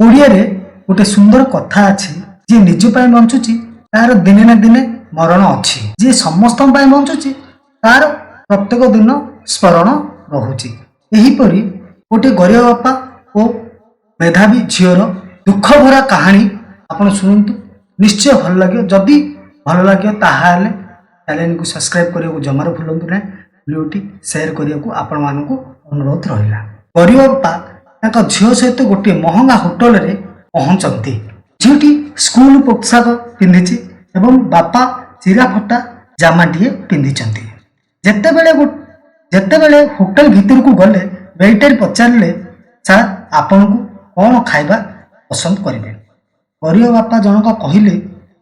ଓଡ଼ିଆରେ ଗୋଟେ ସୁନ୍ଦର କଥା ଅଛି, ଯିଏ ନିଜ ପାଇଁ ବଞ୍ଚୁଛି ତାର ଦିନେ ନା ଦିନେ ମରଣ ଅଛି, ଯିଏ ସମସ୍ତଙ୍କ ପାଇଁ ବଞ୍ଚୁଛି ତାର ପ୍ରତ୍ୟେକ ଦିନ ସ୍ମରଣ ରହୁଛି। ଏହିପରି ଗୋଟିଏ ଗରିବ ବାପା ଓ ମେଧାବୀ ଝିଅର ଦୁଃଖ ଭରା କାହାଣୀ ଆପଣ ଶୁଣନ୍ତୁ, ନିଶ୍ଚୟ ଭଲ ଲାଗିବ। ଯଦି ଭଲ ଲାଗିବ, ତାହେଲେ ଚ୍ୟାନେଲକୁ ସବସ୍କ୍ରାଇବ୍ କରିବାକୁ ଜମାରୁ ଭୁଲନ୍ତୁ ନାହିଁ। ଭିଡ଼ିଓଟି ସେୟାର କରିବାକୁ ଆପଣମାନଙ୍କୁ ଅନୁରୋଧ ରହିଲା। ଗରିବ ବାପା ତାଙ୍କ ଝିଅ ସହିତ ଗୋଟିଏ ମହଙ୍ଗା ହୋଟେଲରେ ପହଞ୍ଚନ୍ତି। ଝିଅଟି ସ୍କୁଲ ପୋଷାକ ପିନ୍ଧିଛି ଏବଂ ବାପା ଚିରା ଫଟା ଜାମାଟିଏ ପିନ୍ଧିଛନ୍ତି। ଯେତେବେଳେ ହୋଟେଲ ଭିତରକୁ ଗଲେ, ୱେଟର ପଚାରିଲେ, "ସାର୍, ଆପଣଙ୍କୁ କ'ଣ ଖାଇବା ପସନ୍ଦ କରିବେ?" ଗରିବ ବାପା ଜଣକ କହିଲେ,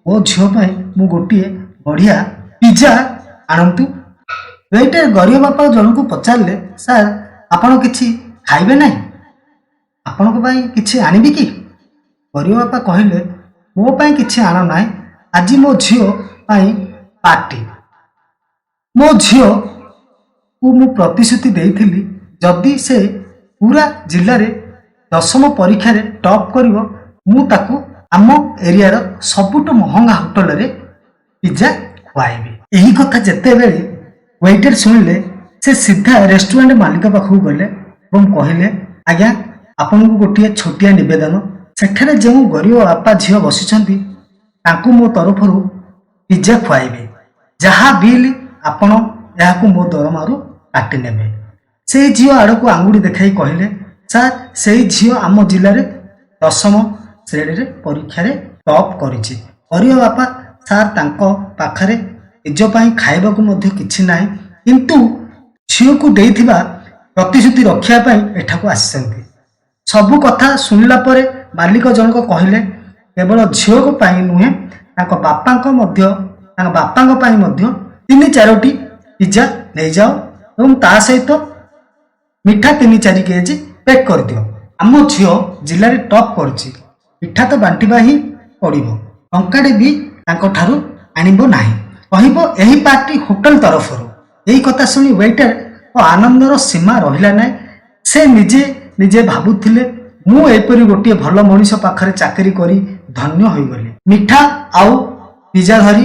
"ମୋ ଝିଅ ପାଇଁ ମୁଁ ଗୋଟିଏ ବଢ଼ିଆ ପିଜା ଆଣନ୍ତୁ।" ୱେଟର ଗରିବ ବାପା ଜଣକୁ ପଚାରିଲେ, "ସାର୍, ଆପଣ କିଛି ଖାଇବେ ନାହିଁ? ଆପଣଙ୍କ ପାଇଁ କିଛି ଆଣିବି କି?" ଗରିବ ବାପା କହିଲେ, "ମୋ ପାଇଁ କିଛି ଆଣ ନାହିଁ। ଆଜି ମୋ ଝିଅ ପାଇଁ ପାର୍ଟି। ମୋ ଝିଅକୁ ମୁଁ ପ୍ରତିଶ୍ରୁତି ଦେଇଥିଲି, ଯଦି ସେ ପୁରା ଜିଲ୍ଲାରେ ଦଶମ ପରୀକ୍ଷାରେ ଟପ୍ କରିବ, ମୁଁ ତାକୁ ଆମ ଏରିଆର ସବୁଠୁ ମହଙ୍ଗା ହୋଟେଲରେ ପିଜା ଖୁଆଇବି।" ଏହି କଥା ଯେତେବେଳେ ୱେଟର ଶୁଣିଲେ, ସେ ସିଧା ରେଷ୍ଟୁରାଣ୍ଟ ମାଲିକ ପାଖକୁ ଗଲେ ଏବଂ କହିଲେ, "ଆଜ୍ଞା, ଆପଣଙ୍କୁ ଗୋଟିଏ ଛୋଟିଆ ନିବେଦନ। ସେଠାରେ ଯେଉଁ ଗରିବ ବାପା ଝିଅ ବସିଛନ୍ତି, ତାଙ୍କୁ ମୋ ତରଫରୁ ପିଜା ଖୁଆଇବେ। ଯାହା ବିଲ୍ ଆପଣ ଏହାକୁ ମୋ ଦରମାରୁ କାଟି ନେବେ।" ସେଇ ଝିଅ ଆଡ଼କୁ ଆଙ୍ଗୁଠି ଦେଖାଇ କହିଲେ, "ସାର୍, ସେଇ ଝିଅ ଆମ ଜିଲ୍ଲାରେ ଦଶମ ଶ୍ରେଣୀରେ ପରୀକ୍ଷାରେ ଟପ୍ କରିଛି।" ଗରିବ ବାପା, "ସାର୍, ତାଙ୍କ ପାଖରେ ନିଜ ପାଇଁ ଖାଇବାକୁ ମଧ୍ୟ କିଛି ନାହିଁ, କିନ୍ତୁ ଝିଅକୁ ଦେଇଥିବା ପ୍ରତିଶ୍ରୁତି ରଖିବା ପାଇଁ ଏଠାକୁ ଆସିଛନ୍ତି।" ସବୁ କଥା ଶୁଣିଲା ପରେ ମାଲିକ ଜଣକ କହିଲେ, "କେବଳ ଝିଅଙ୍କ ପାଇଁ ନୁହେଁ, ତାଙ୍କ ବାପାଙ୍କ ପାଇଁ ମଧ୍ୟ ତିନି ଚାରୋଟି ପିଜା ନେଇଯାଅ ଏବଂ ତା ସହିତ ମିଠା 3-4 କେଜି ପ୍ୟାକ୍ କରିଦିଅ। ଆମ ଝିଅ ଜିଲ୍ଲାରେ ଟପ୍ କରିଛି, ମିଠା ତ ବାଣ୍ଟିବା ହିଁ ପଡ଼ିବ। ଟଙ୍କାଟେ ବି ତାଙ୍କଠାରୁ ଆଣିବ ନାହିଁ। କହିବ ଏହି ପାର୍ଟି ହୋଟେଲ ତରଫରୁ।" ଏହି କଥା ଶୁଣି ୱେଟର ଆନନ୍ଦର ସୀମା ରହିଲା ନାହିଁ। ସେ ନିଜେ ନିଜେ ଭାବୁଥିଲେ, ମୁଁ ଏପରି ଗୋଟିଏ ଭଲ ମଣିଷ ପାଖରେ ଚାକିରି କରି ଧନ୍ୟ ହୋଇଗଲି। ମିଠା ଆଉ ପିଜା ଧରି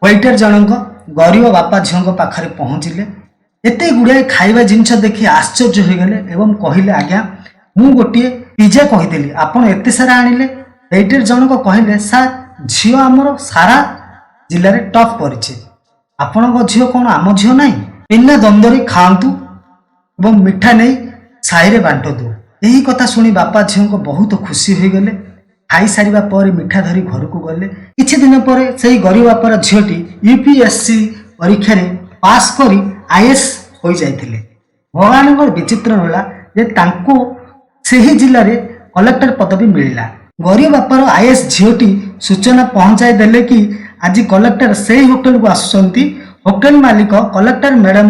ୱେଟର ଜଣଙ୍କ ଗରିବ ବାପା ଝିଅଙ୍କ ପାଖରେ ପହଞ୍ଚିଲେ। ଏତେ ଗୁଡ଼ାଏ ଖାଇବା ଜିନିଷ ଦେଖି ଆଶ୍ଚର୍ଯ୍ୟ ହୋଇଗଲେ ଏବଂ କହିଲେ, "ଆଜ୍ଞା, ମୁଁ ଗୋଟିଏ ପିଜା କହିଥିଲି, ଆପଣ ଏତେ ସାରା ଆଣିଲେ?" ୱେଟର ଜଣକ କହିଲେ, "ସାର୍, ଝିଅ ଆମର ସାରା ଜିଲ୍ଲାରେ ଟପ୍ କରିଛି। ଆପଣଙ୍କ ଝିଅ କ'ଣ ଆମ ଝିଅ ନାହିଁ? ବିନା ଦ୍ୱନ୍ଦ୍ୱରେ ଖାଆନ୍ତୁ ଏବଂ ମିଠା ନେଇ ସାହିରେ ବାଣ୍ଟନ୍ତୁ।" ଏହି କଥା ଶୁଣି ବାପା ଝିଅଙ୍କ ବହୁତ ଖୁସି ହୋଇଗଲେ। ଖାଇସାରିବା ପରେ ମିଠା ଧରି ଘରକୁ ଗଲେ। କିଛି ଦିନ ପରେ ସେହି ଗରିବ ବାପାର ଝିଅଟି ୟୁପିଏସସି ପରୀକ୍ଷାରେ ପାସ୍ କରି ଆଇଏଏସ୍ ହୋଇଯାଇଥିଲେ। ଭଗବାନଙ୍କର ବିଚିତ୍ର ହେଲା ଯେ ତାଙ୍କୁ ସେହି ଜିଲ୍ଲାରେ କଲେକ୍ଟର ପଦବୀ ମିଳିଲା। ଗରିବ ବାପାର ଆଇଏଏସ୍ ଝିଅଟି ସୂଚନା ପହଞ୍ଚାଇ ଦେଲେ କି ଆଜି କଲେକ୍ଟର ସେଇ ହୋଟେଲକୁ ଆସୁଛନ୍ତି। ହୋଟେଲ ମାଲିକ କଲେକ୍ଟର ମ୍ୟାଡାମ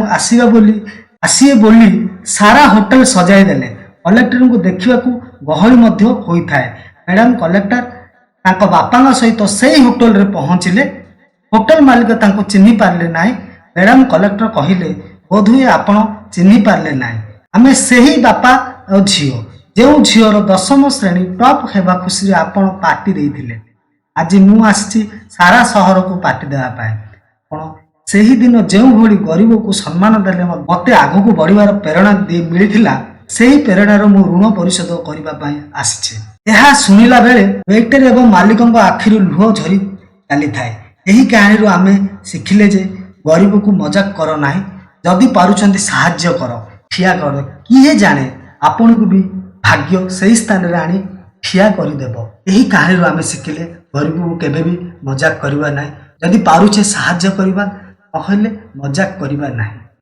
ଆସିବେ ବୋଲି ସାରା ହୋଟେଲ ସଜାଇ ଦେଲେ। କଲେକ୍ଟରଙ୍କୁ ଦେଖିବାକୁ ଗହଳି ମଧ୍ୟ ହୋଇଥାଏ। ମ୍ୟାଡାମ କଲେକ୍ଟର ତାଙ୍କ ବାପାଙ୍କ ସହିତ ସେଇ ହୋଟେଲରେ ପହଞ୍ଚିଲେ। ହୋଟେଲ ମାଲିକ ତାଙ୍କୁ ଚିହ୍ନି ପାରିଲେ ନାହିଁ। ମ୍ୟାଡାମ କଲେକ୍ଟର କହିଲେ, "ବୋଧହୁଏ ଆପଣ ଚିହ୍ନି ପାରିଲେ ନାହିଁ। ଆମେ ସେହି ବାପା ଆଉ ଝିଅ, ଯେଉଁ ଝିଅର ଦଶମ ଶ୍ରେଣୀ ଟପ୍ ହେବା ଖୁସିରେ ଆପଣ ପାର୍ଟି ଦେଇଥିଲେ। ଆଜି ମୁଁ ଆସିଛି ସାରା ସହରକୁ ପାର୍ଟି ଦେବା ପାଇଁ। ଆପଣ ସେହିଦିନ ଯେଉଁଭଳି ଗରିବକୁ ସମ୍ମାନ ଦେଲେ, ମୋତେ ଆଗକୁ ବଢ଼ିବାର ପ୍ରେରଣା ମିଳିଥିଲା। ସେହି ପ୍ରେରଣାର ମୁଁ ଋଣ ପରିଶୋଧ କରିବା ପାଇଁ ଆସିଛି।" ଏହା ଶୁଣିଲା ବେଳେ ୱେଟର ଏବଂ ମାଲିକଙ୍କ ଆଖିରୁ ଲୁହ ଝରି ଚାଲିଥାଏ। ଏହି କାହାଣୀରୁ ଆମେ ଶିଖିଲେ ଯେ ଗରିବକୁ ମଜାକ କର ନାହିଁ। ଯଦି ପାରୁଛନ୍ତି, ସାହାଯ୍ୟ କର, ଠିଆ କର। କିଏ ଜାଣେ, ଆପଣଙ୍କୁ ବି ଭାଗ୍ୟ ସେହି ସ୍ଥାନରେ ଆଣି ଠିଆ କରିଦେବ। ଏହି କାହାଣୀରୁ ଆମେ ଶିଖିଲେ, ଗରିବକୁ କେବେ ବି ମଜାକ କରିବା ନାହିଁ। ଯଦି ପାରୁଛେ, ସାହାଯ୍ୟ କରିବା, ନହେଲେ ମଜାକ କରିବା ନାହିଁ।